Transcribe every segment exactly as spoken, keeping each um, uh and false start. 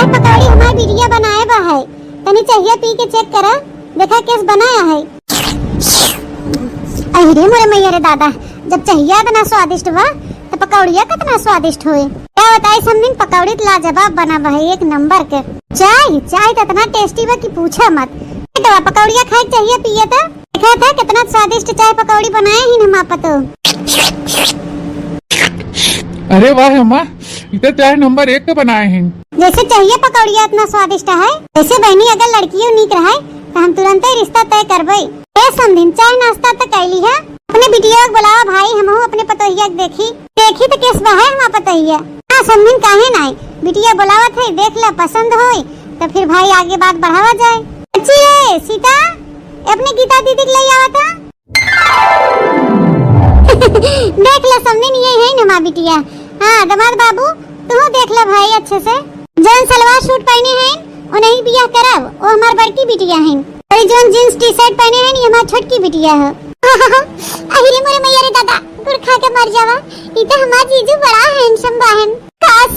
पकौड़ी हमार बिटिया बनाए बा है, तनी चहिया पी के check करा, देखा कैस बनाया है। अरे मोरे मैया रे दादा, जब चहिया इतना स्वादिष्ट बा, तो पकौड़िया कितना स्वादिष्ट होए। का बताई समधिन, पकौड़ी तो लाजवाब बना बा है, एक नंबर के। चाय, चाय तो इतना tasty बा कि पूछा मत। बेटवा, पकौड़िया खाए के चाहिए पिए तो। देखा था कितना स्वादिष्ट चाय पकौड़ी बनाए ही हमार पतो। अरे वाह अम्मा, ई तो चाय नंबर एक के बनाए हैं। जैसे चाहिए पकौड़िया इतना स्वादिष्ट है, वैसे बहनी अगर लड़कियों नीक रहे तो हम तुरंत ही रिश्ता तय करबे। ए समधिन, चाय नाश्ता तो कैली है, अपने बिटिया के बुलावा भाई, हमहू अपने पतोहिया के देखी, देखी तो केस बा है हमार पतोहिया। हाँ समधिन, काहे नाई, बिटिया बुलावत है, देख ले, पसंद होई तो फिर भाई आगे बात बढ़ावा जाए। अच्छी है सीता, अपने गीता दीदी के ले आवा था। देख ले समधिन, ये है ना हमार बिटिया। हाँ दमाद बाबू, तू देख ले भाई अच्छे से। जौन सलवार सूट पहने हैं, उन्हीं बियाह करब, वो हमार बड़की बिटिया हैं। और जौन jeans T-shirt पहने हैं, ये हमार छोटकी बिटिया है। अहिरे मोरे मैया रे दादा, गुड़ खा के मर जावा। ई तो हमार जीजू बड़ा handsome बाहन। काश,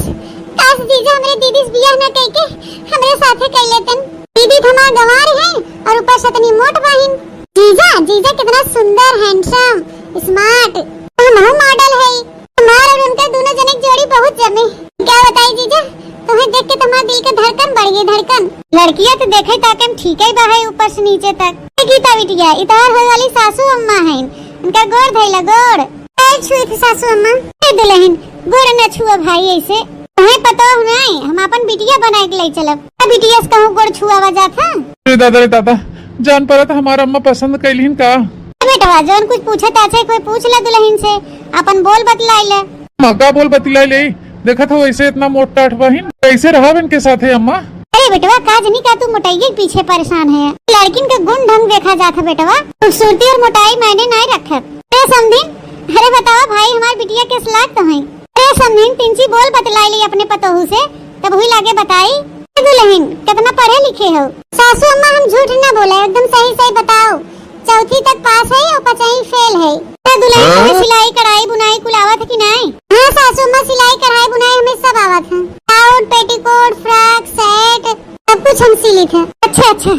काश जीजा हमरे दीदी से बियाह ना कइके हमरे साथे कइ लेतन। दीदी तो हमार गंवार है और ऊपर से इतनी मोट बाहिन। जीजा, जीजा कितना सुंदर, handsome, smart, हमहू model है। हमार और उनका दोनों जने के जोड़ी बहुत जमे। का बताई जीजा, तुम्हें देख के तुम्हार दिल के धड़कन बढ़ गई, धड़कन। लड़किया तो देखे ताके में ठीक ही बा है ऊपर से नीचे तक। ए गीता बिटिया, ई तोहार होए वाली सासू अम्मा हैं, उनका गोड़ धइला, गोड़। पैर छुई थी सासू अम्मा। ए दुल्हन, गोड़ न छुआ भाई ऐसे। तुम्हें पता हो नहीं, हम अपन बिटिया बनाए के ले चलब। अब बिटिया से कहूँ गोड़ छुआवा जात है। अरे दादा रे दादा, जान पड़ा तो हमार अम्मा पसंद कैलिन का? ए बेटवा, जौन कुछ पूछे ताछे कोई पूछ ले दुल्हन से, अपन बोल बतलाई ले। अम्मा का बोल बतलाई ले? देखत हो ऐसे इतना मोट टाट बहिन, कैसे रहब इनके साथे अम्मा? अरे बेटवा, का जनी का तू मोटाइये के पीछे परेशान है? लड़किन के गुण ढंग देखा जात है बेटवा, खूबसूरती और मोटाई मायने नाई रखत। अरे समधिन, अरे बतावा भाई, हमार बिटिया कैस लागत है? अरे समधिन, तिनची बोल बतलाई ली अपने पतोहू से, तब हुई लागे बताई। ए दुल्हन, कितना पढ़े लिखे हो? सासू अम्मा, हम झूठ ना बोले, एकदम सही सही बताओ। चौथी तक पास है और पचही फेल है। ए दुल्हन, तुम्हें सिलाई, कढ़ाई, बुनाई कुल आवत है कि नाई? हाँ सासू अम्मा, सिलाई, कढ़ाई, बुनाई हमें सब आवत है। Gown, petticoat, frock, shirt, सब कुछ हम सी लेत है। अच्छा, अच्छा,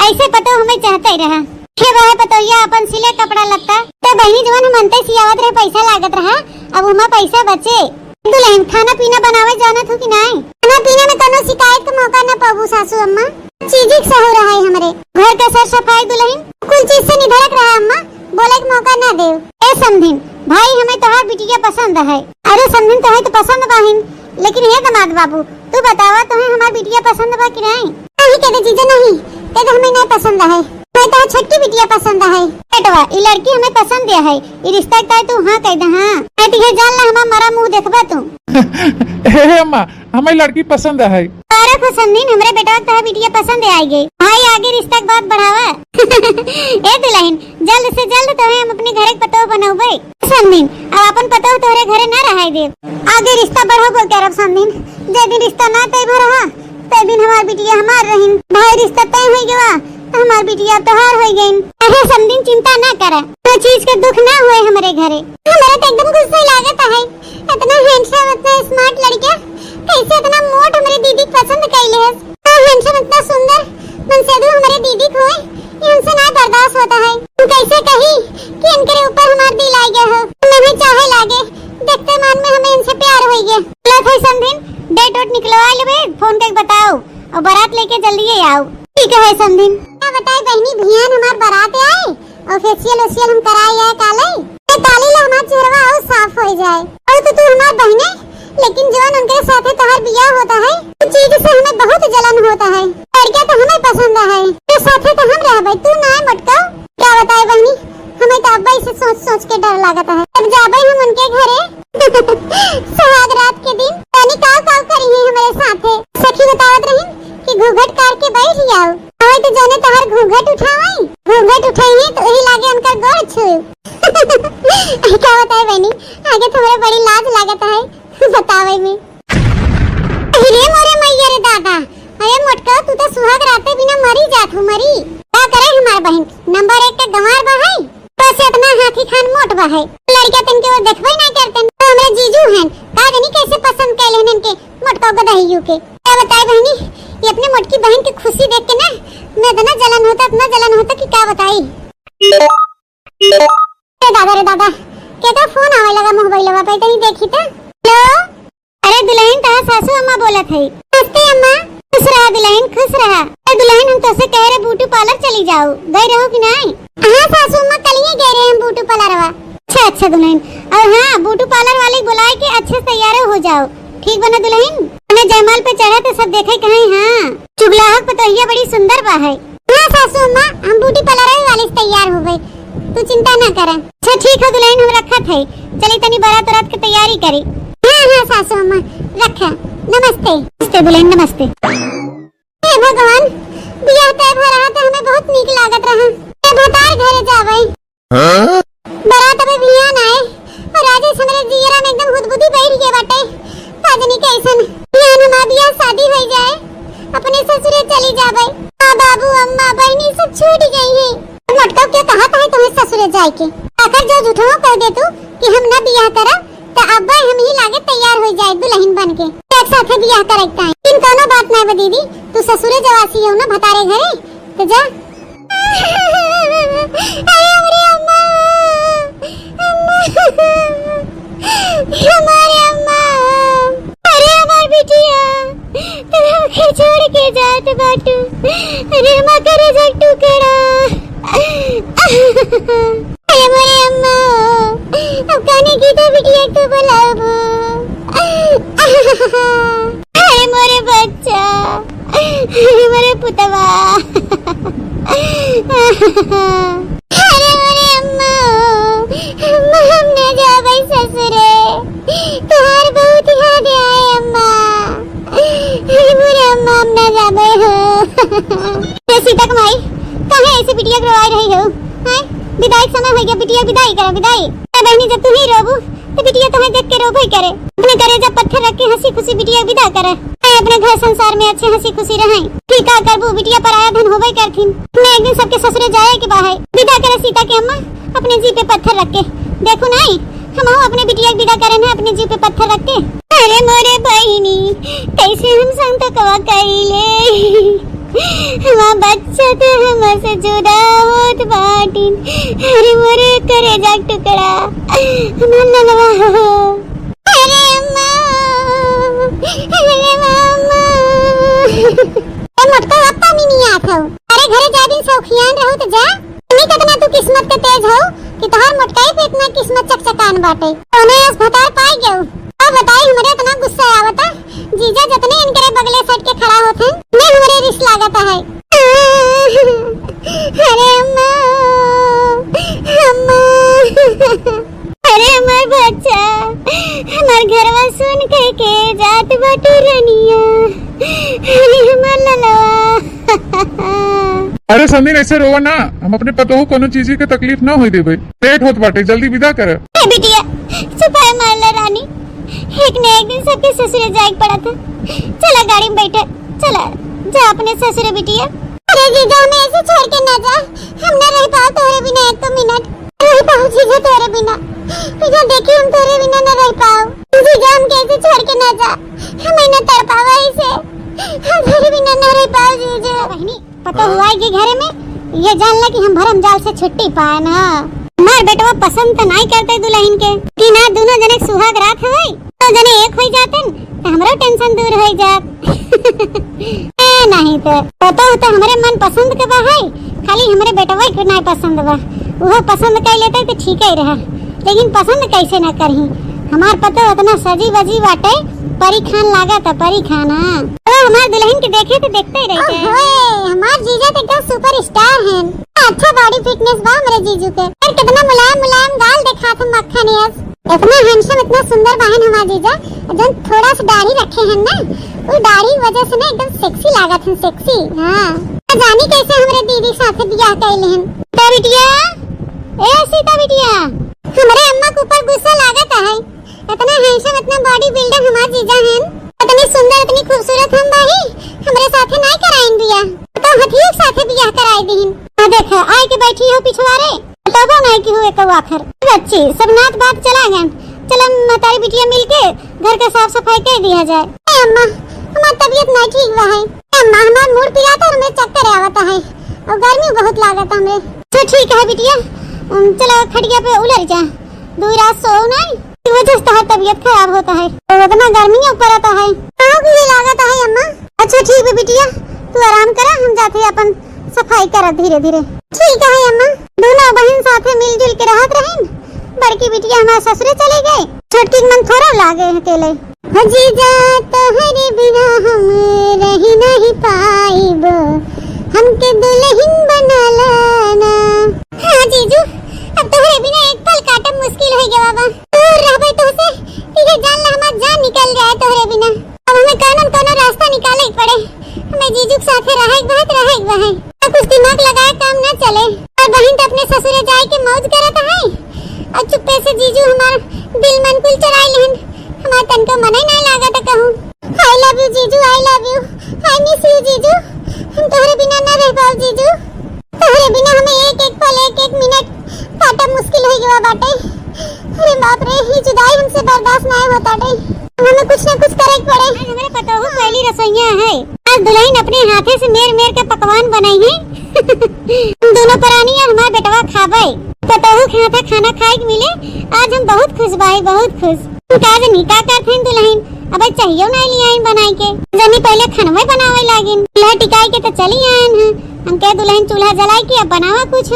ऐसे पतोह हमें चाहते ही रहा। के बहे पतोहिया अपन सिले कपड़ा लत्ता, तो बहिनी जवन हम अंते सियावत रहे, पैसा लागत रहा, अब हमार पैसा बचे। दुल्हन, खाना पीना बनावे जानत हो कि नाई? खाना पीना में कोनो शिकायत के मौका न पाबू सासू अम्मा। चीजी के सहूर है हमरे। घर का सर सफाई दुल्हन, कुल चीज से निधड़क रहा अम्मा, बोले के मौका न देव। ए समधिन, भाई हमें तोहार बिटिया पसंद है। अरे समधिन, तोहे तो पसंद बाहिन, लेकिन हे दमाद बाबू, तू बतावा, तोहे हमार बिटिया पसंद बा कि नाई? नहीं कह दे जीजा, नहीं कह दे, हमें नहीं पसंद है। मैं तो छोटकी बिटिया पसंद है। बेटवा, ई लड़की हमें पसंद है, ई रिश्ता का तू हाँ कह दे, हाँ। नहीं तो ये जान ला, हमार मरा मुंह देखबा तू। हे, हे अम्मा, हमें लड़की पसंद है। अरे खुशंदीन, हमरे बेटवा का बिटिया पसंद है, आई गई। भाई आगे रिश्ता की बात बढ़ावा। ए दुल्हन, जल्द से जल्द तोहे हम अपने घर के पतोह बनौबे। समधिन, अब अपन पतोह तोहरे घरे ना रहाई देब। आगे रिश्ता बढ़ाबो करब समधिन, जे दिन रिश्ता ना तय भरहा, ते दिन हमार बिटिया हमार रहिन। भाई रिश्ता तय होई गवा, तो हमार बिटिया तोहार होई गईन। अरे समधिन, चिंता ना करा, तो चीज के दुख ना होए हमरे घरे। हमरा तो एकदम गुस्सा लागत है, इतना handsome, इतना smart लड़का कैसे इतना मोट हमरे दीदी के पसंद कैले है। इतना handsome, इतना सुंदर मनसेधु हमरे दीदी के होए, ये हमसे ना बर्दाश्त होता है। हम कैसे कही कि इनके ऊपर हमार दिल आ गया हो, हमें चाहे लागे, देखते मन में हमें इनसे प्यार हो गया। चलो भाई समधिन, date वेट निकलवा लेबे, फोन करके बताओ और बारात लेके जल्दी ही आओ। ठीक है समधिन। का बताई बहनी, भियान हमार बारात आए और facial वेशियल हम कराए आए काले। ए, काली ला हमार चेहरवा और साफ हो जाए। और तो तू हमार बहने, लेकिन जवन उनके साथे तोहार बियाह होता है, उस चीज से हमें बहुत जलन होता है। लड़का तो हमें पसंद है, तो साथे तो हम रहबे, तू ना मोटका। का बताए बहनी, हमें तो अब्बे से सोच सोच के डर लागत है। जब जाबे हम उनके घरे सुहाग रात के दिन, तनी काव काव करी है हमारे साथे। सखी बतावत रही कि घूंघट काढ़ के बैठ जाओ, हमें तो जौने तोहार घूंघट उठावाई, घूंघट उठाई है तो वही लागे उनकर गोड़ छुए। का बताए बहनी, आगे तो हमरे बड़ी लाज लागत है बतावे में। अरे मोरे मैया रे दादा, अरे मोटका, तू तो सुहाग राते बिना मरी जात हो, मरी। का करे हमार बहन, नंबर एक के गंवार बा है, बस इतना हाथी खान मोट बा है। लड़का तन के वो देखबे ना करते, तो हमरे जीजू हैं, का जानी कैसे पसंद कैले हैं इनके मोटका गदहियू के। का बताए बहिनी, ये अपने मोटकी बहिन के खुशी देख के ना, मैं इतना जलन होता, इतना जलन होता कि का बताई। अरे दादा रे दादा, केकर फोन आवे लगा मोबाइलवा पे, तनी देखी त। हेलो, अरे दुलहिन, तहार सासू अम्मा बोलत है। नमस्ते अम्मा। खुश रहा दुलहिन, खुश रहा। अरे दुलहिन, हम तोसे कहे रहे ब्यूटी पार्लर चली जाओ, गई रहो कि नाई? हाँ सासू अम्मा, कलिए गए रहे हम ब्यूटी पार्लरवा। अच्छा अच्छा दुलहिन, और हाँ, ब्यूटी पार्लर वाले बुलाए के अच्छे से तैयार हो जाओ, ठीक बा ना दुलहिन? हमें जयमाल पे चढ़े तो सब देखे कहे, हाँ, चुगलाहक पतोहिया बड़ी सुंदर बा है। हाँ सासू अम्मा, हम ब्यूटी पार्लर वाले से तैयार हो गए, तू चिंता ना कर। अच्छा ठीक है दुलहिन, हम रखत है, चली तनी बारात उरात के तैयारी करी। हाँ हाँ सासू अम्मा, रख। नमस्ते। नमस्ते दुलहिन, नमस्ते। हे भगवान, बियाह तय भा रहा तो हमें बहुत नीक लागत रहा। ए भतार घरे जावे। हाँ? बारात अबे बिहान आए और आज इस हमरे जियरा में एकदम हुदबुदी बैठ गए बाटे। का जानी कैसन बिहान हमार बियाह शादी हो जाए, अपने ससुरे चली जावे। माँ बाबू अम्मा बहनी सब छूट गई है। मोटका के कहा था तुम्हें ससुरे जाए के? आकर जो झूठो कह दे तू कि हम ना बियाह करब, त अब्बा हम ही लागे तैयार हो जाए दुलहिन बन के। एक साथे बियाह करे के ताई। इन कोनो बात ना बा दीदी, तू ससुरे जवासी हो ना भतारे घरे, तो जा। अरे हमरे अम्मा, अम्मा, हमारे अम्मा, अरे हमार बिटिया, तू हमके छोड़ के जात बाटू, अरे हमार करेजा के टुकड़ा। अरे मोरे अम्मा, अब काने की तो बिटिया तू बुलाबू। अरे मोरे बच्चा, अरे मोरे पुतवा। अरे मोरे अम्मा, अम्मा हम ना जाबै ससुरे, तोहार बहुत याद आए अम्मा। अरे मोरे अम्मा हम ना जाबै हो। ए सीता के माई, काहे ऐसे बिटिया के रोवाई रही हो? हैं? विदाई के समय हो गया, बिटिया विदाई करा, विदाई। ए बहनी, जब तू ही रोबू, तो बिटिया तोहे देख के रोबे करे। अपने करेजा पत्थर रख के हंसी खुशी बिटिया विदा करे। ए अपने घर संसार में अच्छे हंसी खुशी रहें। ठीक का करबू, बिटिया पराया धन होबे करथिन। मैं एक दिन सबके ससुरे जाए के बा है। विदा करे सीता के अम्मा, अपने जी पे पत्थर रख के। देखू नाई, हमहू अपने बिटिया के विदा करे ना अपने जी पे पत्थर रख के। अरे मोरे बहिनी, कैसे हम संतकवा कइले। हमार बच्चा तो हमसे जुदा होत बाटिन। अरे मोरे करेजा के टुकड़ा, हमार ललवा हो। अरे अम्मा, अरे मामा। ए मोटका, अब पानी नहीं आत हौ। अरे घरे जा दिन सौखियान रहू तो जा। इन्हीं कितना तू किस्मत के तेज हो कि तोहार मोटकाई पे इतना किस्मत चकचकान बाटे। तोने अस भतार पाई गयो। अब बताई हमरे इतना गुस्सा आवता। जीजा जतने इनकरे बगले सट के खड़ा होत हैं, मैं हमरे रिस लागत है। अरे अम्मा, अम्मा। अरे हमार बच्चा, हमार घरवा सुन के, के जात बाटू रनिया। अरे हमार ललवा। अरे समीर, ऐसे रोवा ना, हम अपने पतोहू कोनो चीज के तकलीफ ना होई देबे। लेट होत बाटे, जल्दी विदा कर। ए बिटिया, चुपाए मार ले रानी, एक न एक दिन सबके ससुरे जाए के पड़ा था। चला गाड़ी में बैठे, चला जा अपने ससुरे बिटिया। अरे जीजा, हमें ऐसे छोड़ के ना जा, हम ना रह पाओ तोरे बिना एक तो मिनट। रह पाओ जीजा तोरे बिना, बिना देखे हम तोरे बिना ना रह पाओ। जीजा, हम कैसे छोड़ के ना जा, हमें ना तड़पावा ऐसे, हम तोरे बिना ना रह पाओ जीजा। बहिनी, पता हुआ है कि घरे में ये जान ला कि हम भरम जाल से छुट्टी पाए ना। हमार बेटवा पसंद तो नहीं करते दुल्हन के कि ना दोनों जने सुहाग रात हवे, दोनों जने एक हो जाते तो हमरो टेंशन दूर हो जात। ए, नहीं तो पता हो तो हमरे मन पसंद के बा है, खाली हमरे बेटवा के नहीं पसंद बा। वो पसंद कर लेते तो ठीक ही रहा, लेकिन पसंद कैसे ना करही। हमार पता इतना सजी बजी बाटे, परी खान लागत है, परी खान। हाँ, अरे हमार दुल्हन के देखे तो देखते ही रह जाए। ओए, हमार जीजा तो एकदम सुपरस्टार हैं। अच्छा बॉडी फिटनेस बा हमरे जीजू के। और कितना मुलायम मुलायम गाल देखात हैं मक्खन यस। इतना हैंडसम, इतना सुंदर बाहन हमार जीजा, जौन थोड़ा सा दाढ़ी रखे हैं ना, वो दाढ़ी वजह से ना एकदम सेक्सी लागत हैं, सेक्सी। हाँ, ना जानी कैसे हमरे दीदी साथे बियाह कैले हैं। सीता बिटिया, ए सीता बिटिया, हमरे अम्मा के ऊपर गुस्सा लागत है। इतना हैंडसम, इतना बॉडी बिल्डर हमार जीजा हैं, इतनी सुंदर, इतनी खूबसूरत हम बाही, हमरे साथे नाई कराइन बियाह, तो हथिये के साथे बियाह कराई दीन। आ देख, आए के बैठी हो पिछवारे, बताबो नाई कि हुए कौ आखिर। बच्ची, सब नात बात चला गए, चल हम महतारी बिटिया मिलके घर के साफ सफाई कर दिया जाए। ए अम्मा, हमार तबियत नाहीं ठीक बा है। ए अम्मा, हमार मूड़ पिरात है और हमरे चक्कर आवत है और गर्मी बहुत लागत है हमरे। अच्छा ठीक है बिटिया, उम, चलो खटिया पे उलर जा, दुइ रात सोओ नाहीं, ई वजह से तोहार तबियत खराब होत है और उतना गर्मी ऊपर आता है। हाँ, भी ये लागत है अम्मा। अच्छा ठीक बा बिटिया, तू आराम करा, हम जात है अपन सफाई करत धीरे धीरे। ठीक है अम्मा। दोनों बहिन साथे मिलजुल के रहत रहिन। बड़की बिटिया हमार ससुरे चली गई, छोटकी के मन थोड़ा लागे अकेले। हो जीजा, तोहरे बिना हम रही नहीं पाइब, हमके दुल्हन बना लाना। हाँ जीजू, अब तोहरे बिना एक पल काटब मुश्किल हो गया बाबा। दूर रहबे तोहसे, ये जान ला हमार जान निकल जाए तोहरे बिना। अब हमें कौनो न कौनो रास्ता निकाले के पड़े। हमें जीजू के साथे रहे के बा, रहे के बा। तो कुछ दिमाग लगाए काम ना चले। और बहिन तो अपने ससुरे जाए के मौज करत है और चुप्पे से जीजू हमार दिल मन कुल चुराई लेहन। हमार तनको मने नाहीं लागत कहूँ। I love you जीजू, I love you, I miss you जीजू। हम तोहरे बिना ना रह पाओ जीजू। तोहरे बिना हमें एक एक पल, एक एक मिनट काटब मुश्किल हो गया बाटे। अरे बाप रे, ये जुदाई हमसे बर्दाश्त नाहीं होत बाटे। हमें कुछ ना कुछ करे के पड़े। आज हमरे पतोहू पहली रसोइया है। आज दुल्हन अपने हाथे से मेर मेर के पकवान बनाई है। हम दोनों परानी और हमार बेटवा खाबे। पतोहू के हाथे खाना खाए के मिले, आज हम बहुत खुश बाई, बहुत खुश। का जनी का करत हईन दुल्हन, अबे चाहियो नाहीं लियाइन बनाई के। जनी पहले खनवे बनावे लागिन, चूल्हा टिकाई के तो चली आयन है। हम कहे दुल्हन चूल्हा जलाई के अब बनावा कुछ।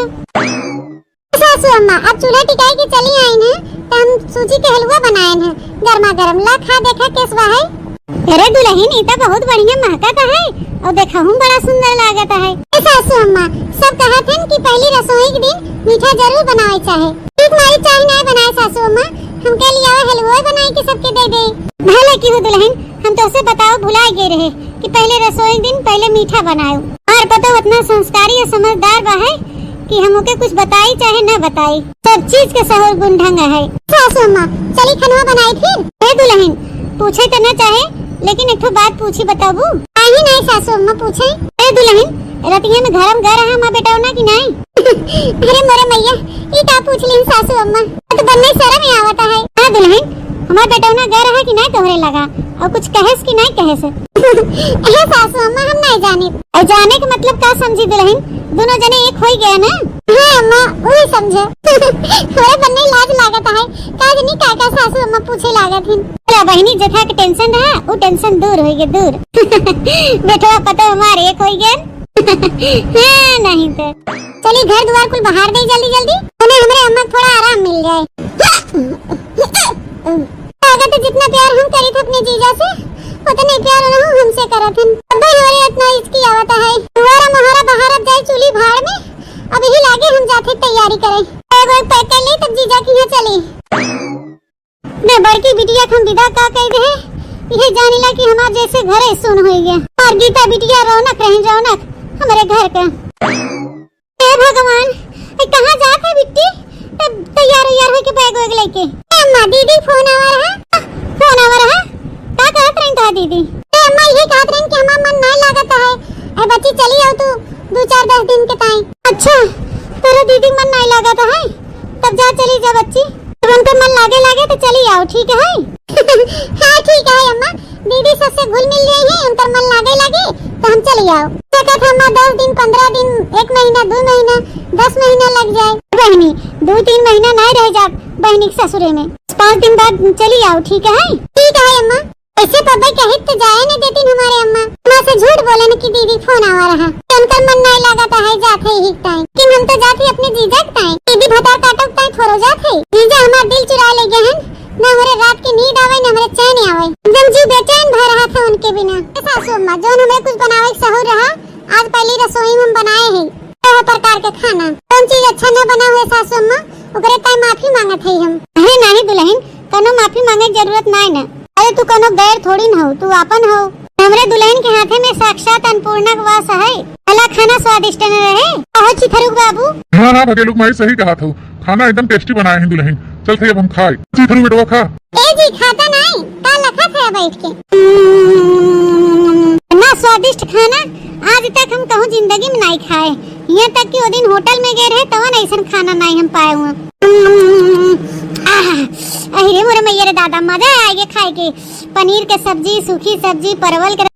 सासू अम्मा, अब चूल्हा टिकाई के चली आइन है, तो हम सूजी के हलवा बनायन है, गर्मा गर्म। ला खा देखा कैस बा है। अरे दुल्हन, ई तो बहुत बढ़िया महकत है और देखहू में बड़ा सुंदर लागत है। ए सासू अम्मा, सब कहत हन कि पहली रसोई के दिन मीठा जरूर बनावे चाहे। ठीक मारी चाहे ना बनाए सासू अम्मा, हम कह लिया हलवा बनाई के सबके दे दे। भले की हो दुल्हन, हम तोहसे बताओ भुलाए गए रहे कि पहले रसोई दिन पहले मीठा बनायो। और पतोहू उतना संस्कारी और समझदार बा है कि हम ओके कुछ बताई चाहे न बताई, सब चीज के सहूर गुण ढंग है। सासू अम्मा, चली खनवा बनाई फिर। हे दुल्हन, पूछे तो न चाहे, लेकिन एक ठो बात पूछी, बताबू? काहे नाहीं सासू अम्मा, पूछे। हे दुल्हन, रतिया में घर में गए रहा हमार बेटौना कि नाहीं? अरे मोरे मैया, ई का पूछ लिहिन सासू अम्मा, तो बनने शर्म ही आवत है। हाँ दुल्हन, हमार बेटौना गए रहा कि नाहीं तोहरे लगा, और कुछ कहेस कि नाहीं कहेस? अरे सासू अम्मा, हम नाहीं जानी। ए, जाने के मतलब का समझी दुल्हन, दोनों जने एक होई गया ना। हाँ अम्मा, वही समझे। हमरे बनने लाज लागत है, का जनी का का सासू अम्मा पूछे लागत हिन। अरे बहिनी, जेठा के tension रहा, वो tension दूर होई गए, दूर। बेटवा पतोह हमार एक होई गए। हाँ, नहीं तो। चली घर दुआर कुल बहार दे जल्दी जल्दी, तने हमरे अम्मा के थोड़ा आराम मिल जाए। अगर तो जितना प्यार हम करी थे अपने जीजा से, उतने प्यार उनहू हमसे करत हन। अब भाई हमारे इतना हिचकी आवत है। दुआरा मोहरा बहारब जाए चूल्ही भाड़ में, अब यही लागे हम जाते तैयारी करे। एगो एक pack कर ले तब जीजा की यहाँ चली। ने बड़की बिटिया के हम विदा का कह दे, यह जानिला कि हमार जैसे घरे सुन होई गया। और गीता बिटिया रौनक रही, रौनक हमरे घर का। हे भगवान, ए, कहाँ जात है बिट्टी? तब तैयार उयार होके bag वैग लेके। ए अम्मा, दीदी फोन आवा रहा। फोन आवा रहा? का कहत रही तोहार दीदी? ए अम्मा, ये कहत रही कि हमार मन नाहीं लागत है। ए बच्ची, चली आओ तू दो चार दस दिन के ताई। अच्छा, तेरे दीदी मन नाहीं लागत है, तब जा चली जा बच्ची। जब उनके मन लागे लागे तो चली आओ, ठीक है? हाँ ठीक है अम्मा, दीदी सबसे घुल मिल रही है, उनकर मन लागे लागे तो हम चली आओ। तो कहत हमार दस दिन, पन्द्रह दिन, एक महीना, दो महीना, दस महीना लग जाए। बहिनी, दो तीन महीना नाहीं रह जाब बहिनी के ससुरे में, पाँच दिन बाद चली आओ, ठीक है? ठीक है अम्मा। ऐसे पब्बे कहित तो जाए न देतिन हमारे अम्मा। अम्मा से झूठ बोले न कि दीदी फोन आवा रहा। उनकर मन नाहीं लागत है, जात है यही ताई। लेकिन हम तो जात ही अपने जीजा के ताई। दीदी भतार काटब ताई थोड़ो जात है। जीजा हमार दिल चुरा ले गए हैं। न हमरे रात की नींद आवे, न हमरे चैन आवे। एकदम जी बेचैन भय रहा था उनके बिना। ए सासू अम्मा, जौन हमरे कुछ बनावे के सहूर रहा, आज पहली रसोई में हम बनाए हैं। तरह प्रकार के खाना। कौन चीज अच्छा न बना हुए सासू अम्मा, ओकरे ताई माफी मांगत है हम। अरे नाहीं दुल्हन, कौनो माफी मांगे के जरूरत नाहीं न। अरे तू कौनो गैर थोड़ी न हो, तू आपन हो। हमरे दुल्हन के हाथे में साक्षात अन्नपूर्णा के वास है। भला खाना स्वादिष्ट न रहे? कहो चिथरुक बाबू। हाँ, हाँ, भगेलुक माई सही कहत हो, खाना एकदम tasty बनाए हैं दुल्हन। चल थे अब हम खाए। चिथरू बेटवा खा। ए जी, खाता नाहीं, का लखत है बैठ के? ना स्वादिष्ट खाना आज तक हम कहूँ जिंदगी में नाहीं खाए। यहाँ तक कि वो दिन होटल में गए रहे, तवन ऐसन खाना नाहीं हम पाए हुआ। आह, अरे मोरे मैया रे दादा, मजा आ गया खाए के। पनीर के सब्जी, सूखी सब्जी, परवल के